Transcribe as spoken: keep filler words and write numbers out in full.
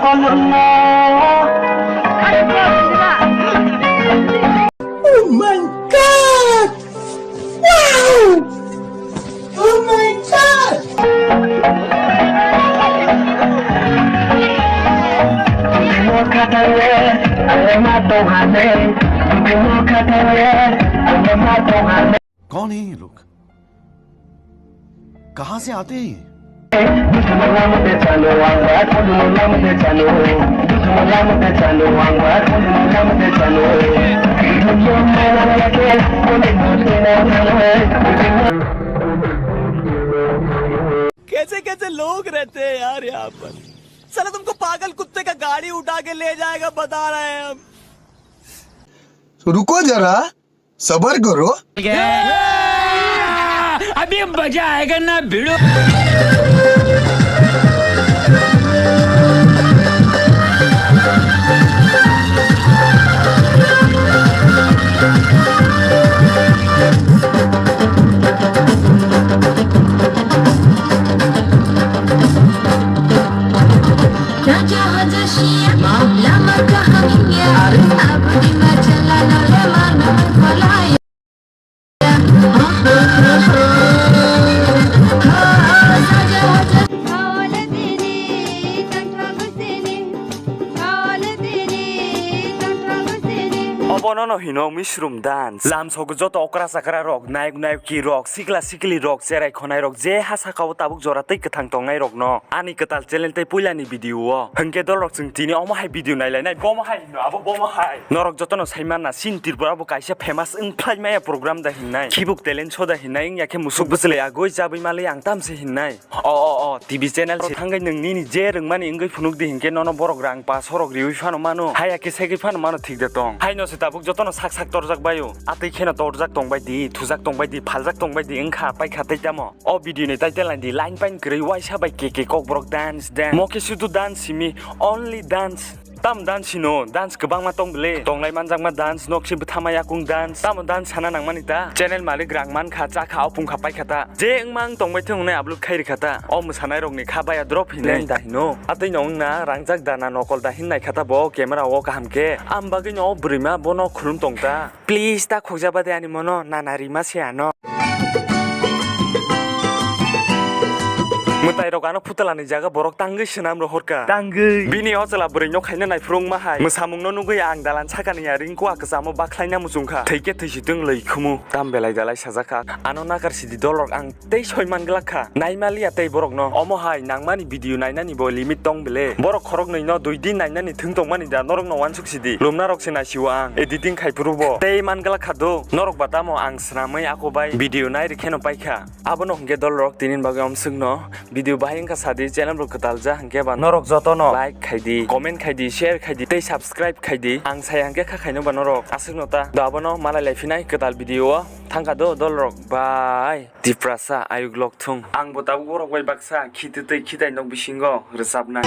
Oh my God! Wow! Oh my God! कौन है ये लोग? कहाँ से आते हैं ये? कैसे कैसे लोग रहते हैं यार यहाँ पर। साला तुमको पागल कुत्ते का गाड़ी उठा के ले जाएगा, बता रहे हैं हम। रुको जरा, सबर करो। अभी मजा आएगा ना भिड़ो। Obono no hino misrum dance. Lamsok joto okra chakra rok, nayok nayoki rok, sikla sikli rok, cherai khonai rok, je ha saka o tabuk jora tei kwthang tongnai rok no ani kwtal channel tei puilani video o. Hwnkhe dolrok chwng tini omo hai video nailainai, bomo hai hino abo, bomo hai. Norok jotono saimanna, chini Tripura bo kaisa famous wngphlai maya program da hinnai. Khibuk talent show da hinnai, wngya khe musuk bwchlai agoi chabwi malwi ang tamse hinnai. O, o, o, T V channel se thangwi nwng nini je rwngmani wngwi phunuk di hinkhe nono borok rang paso rok riwi phano mano, haya khe segwi phano mano, thik de tong. Haino se tabuk jotono sak sak torjak baio. Atwi kheno torjak tongbai di, thujak tongbai di, phaljak tongbai di, wngkha paikha tei tamo. O video ni title naidi, line pain kwrwi waisa bai K K Kokborok dance, dance. Mo khe sudu dance simi, only dance. Tam dance hino, dance kwbangma tong bwle. Tonglai manjakma dance, nok se bwthama yakung dance. Tamo dance sana nangmani ta? Channel malik rang mankha, chakha, opungkha, paikha ta. Je wngma wng tongbai thung hwnwi upload khai rikha ta. O mwsanai rokni kha baya drop hinwi da hino. Atwi no wngna rangjak dana nokol da hin naikha ta bo camera o kaham khe. Am bagwi no o bwrwima bono khulum tong ta. Please, ta khukjaba de ani mono, nana rima se ano. Mwtai rok ano phutalani jaga borok tangwi swnam rohorka. Tangwi. Bini o chwla bwrwi no khaina naiphuru wngma hai. Mwsamung no nugwi ang dalan sakani ya ringkua kwchamo bakhlaina muchungkha. Thwikhe thwisitwng lwi khumu. Tam belai dalai sajakha. Ano nakar sidi dolrok ang tei soi man glak kha. Naimaliya tei borok no. Omo hai nangmani video nainani bo limit tong bele. Borok khoroknwi no dui din nainani thwng tongmani da norok no wansuk sidi. Lumna rok se naisio ang. Editing khai phuru bo. Tei man glak kha do. Norok ba tamo ang swnamwi ako bai video nai rikhe no paikha. Abono hwnkhe dolrok tinin bagwi omswk no. Video bahai wngkha sadi channel bo kwtal ja hwnkhe ba norok joto no like khai di, comment khai di, share khai di tei subscribe khai di. Ang sai hwnkhe kha khaino ba norok aswk no ta. Do abono malai lai phinai kwtal video o. Thangkha do dolrok. Bye. Tiprasa ayuk lok thung. Ang bo tabuk borok bai baksa khitwi twi khitai nok bisingo rwchapnai.